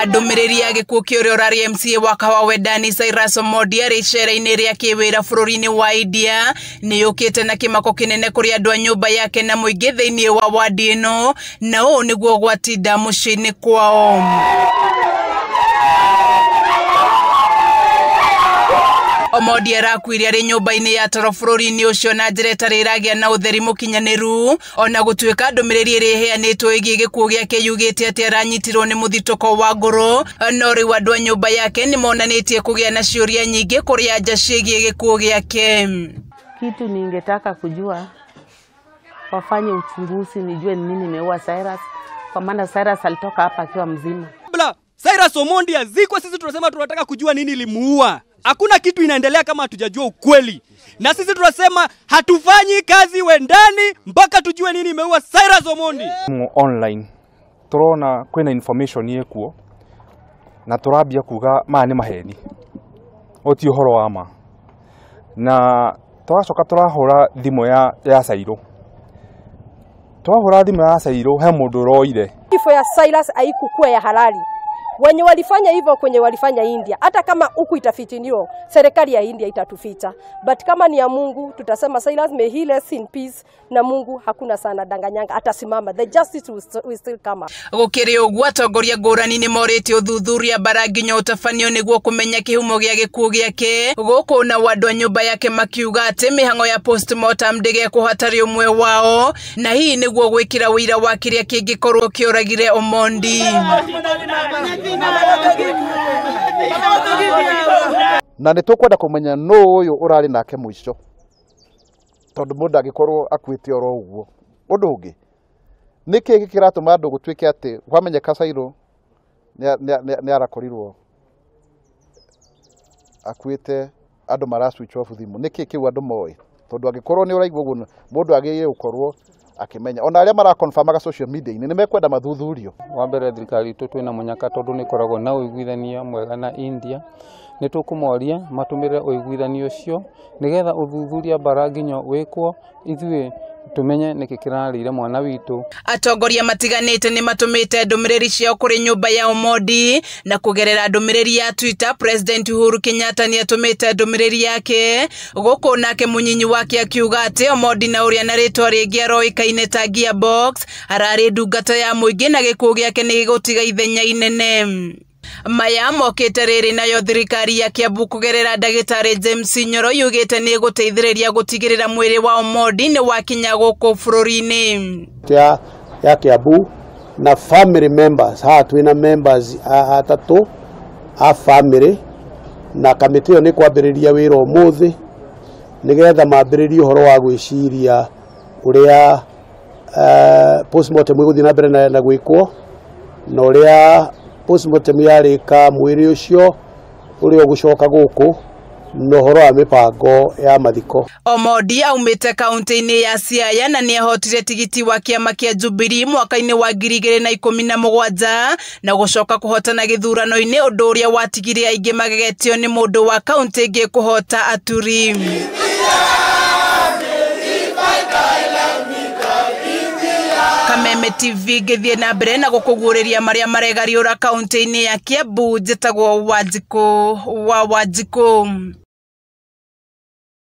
Ndũmĩrĩri ya gĩkuũ kĩa ũrĩa ũrarĩ MCA wa Kahawa Wendani Cyrus Omondi arĩ icera-inĩ rĩa kĩwĩra bũrũri-inĩ wa India nĩ yũkĩte na kĩmako kĩnene kũrĩ andũ a nyũmba yake na mũingĩ thĩinĩ wa wadi ĩno, na ũũ nĩguo gwatinda mũciĩ-inĩ kwao. Omondi arakuire arĩ nyũmba-inĩ ya toro bũrũri-inĩ ũcio na njĩra ĩtarĩ ĩragĩa na ũtheri mũkinyanĩru, ona gũtuĩka ndũmĩrĩri ĩrĩa ĩheanĩtwo ĩgiĩ gĩkuũ gĩake yugĩte atĩ aranyitirwo nĩ mũthitũko wa ngoro, no rĩu andũ a nyũmba yake nĩmonanĩtie kũgĩa na ciũria nyingĩ kũrĩ anja ciĩgiĩ gĩkuũ gĩake. Kitu ningetaka kujua, wafanye uchunguzi nijue ni nini imeua Cyrus, kwa maana Cyrus alitoka hapa akiwa mzima. Kabla Cyrus Omondi azikwe, sisi tunasema tunataka kujua nini ilimuua. Hakuna kitu inaendelea kama hatujajua ukweli. Na sisi tunasema hatufanyi kazi Wendani mpaka tujue nini imeua Cyrus Omondi. Online turona kwina information yekuo na turambia kuga maya ni maheni oti uhoro wa ma, na turacoka turahura thimu ya Cairo, twahura thimu ya Cairo he mundu uroire. Kifo ya Cyrus haikukuwa ya halali. Wenye walifanya hivyo kwenye walifanya India, hata kama huku itafitiniwa, serikali ya India itatuficha. But kama ni ya Mungu, tutasema Cyrus may he rest in peace, na Mungu hakuna sana danganyanga, atasimama. The justice will still come up. Gũkĩrĩ ũguo atongoria ngũrani nĩmorĩtie ũthuthuria bara nginya ũtabanio nĩguo kũmenya kĩhumo gĩa gĩkuũ gĩake, gũkũ nao andũ a nyũmba yake makiuga atĩ mĩhang'o ya postmortem ndĩgekwo hatarĩ ũmwe wao, na hihi nĩguo gwĩkĩra ũira wa kĩrĩa kĩngĩkorwo kĩoragire Omondi. Na nĩ tũkwenda kũmenya nũ ũyũ ũrarĩ nake mũico, tondũ mũndũ angĩkorwo akuĩte oro ũguo. Ũndũ ũngĩ, nĩkĩ gĩkĩ kĩratũma andũ gũtuĩke atĩ kwamenyeka Cairo nĩ arakorirwo akuĩte, andũ mara switch off thimũ? Nĩkĩ kĩu andũ moĩ? Tondũ angĩkorwo nĩ ũraigua ũguo, mũndũ agĩrĩire gũkorwo akĩmenya. Ona arĩa maraconfirmaga social media-inĩ nĩ mekwenda mathuthurio. Wa mbere thirikari itũ twĩna mũnyaka tondũ nĩ ĩkoragwo na ũiguithania mwega na India. Nĩ tũkũmoria matũmĩre ũiguithanio ũcio nĩgetha ũthuthuria bara nginya wĩkwo, ithuĩ tumenye nĩkĩ kĩrarĩire mwana witũ. Atongoria matiganĩte nĩ matũmĩte ndũmĩrĩri ciao kũrĩ nyũmba ya Omondi, na kũgerera ndũmĩrĩri ya Twitter President Uhuru Kenyatta nĩ atũmĩte ndũmĩrĩri yake, gũkũ nake mũnyinyi wake akiuga atĩ Omondi na ũrĩa na rĩtwa rĩngĩ aroĩkaine ta Gearbox ararĩ ndungata ya mũingĩ na gĩkuũ gĩake nĩ gĩgũtiga ithenya inene. Maya mokĩte rĩrĩ nayo thirikari ya Kiambu kũgerera ndagĩtarĩ James Nyoro yugĩte nĩ ĩgũteithĩrĩria gũtigĩrĩra mwĩrĩ wa Omondi nĩ wakinya gũkũ bũrũri-inĩ. Ya Kiambu na family members haha twĩna members atatũ a family, na kamĩtĩ ĩyo nĩ kwambĩrĩria wĩra ũmũthĩ nĩgetha mambĩrĩrie ũhoro wa gwĩciria ũrĩa postmortem ĩgũthiĩ na mbere na gwĩkwo, na ũrĩa postmortem yarĩka mwĩrĩ ũcio ũrĩa ũgũcoka gũkũ, na ũhoro wa mĩbango ya mathiko. Omondi aumĩte kaunti-inĩ ya Siaya na nĩahotire tigiti wa kĩama kĩa Jubilee mwaka-inĩ wa 2017 na gũcoka kũhotana gĩthurano-inĩ, ũndũ ũrĩa watigire aingĩ magegetio nĩ mũndũ wa kaunti ĩngĩ kũhota aturi. Kameme TV ngĩthiĩ na mbere na gũkũguũrĩria marĩa maregariũra kaunti-inĩ ya Kiambu. Njĩtagwo Wanjikũ wa Wanjikũ.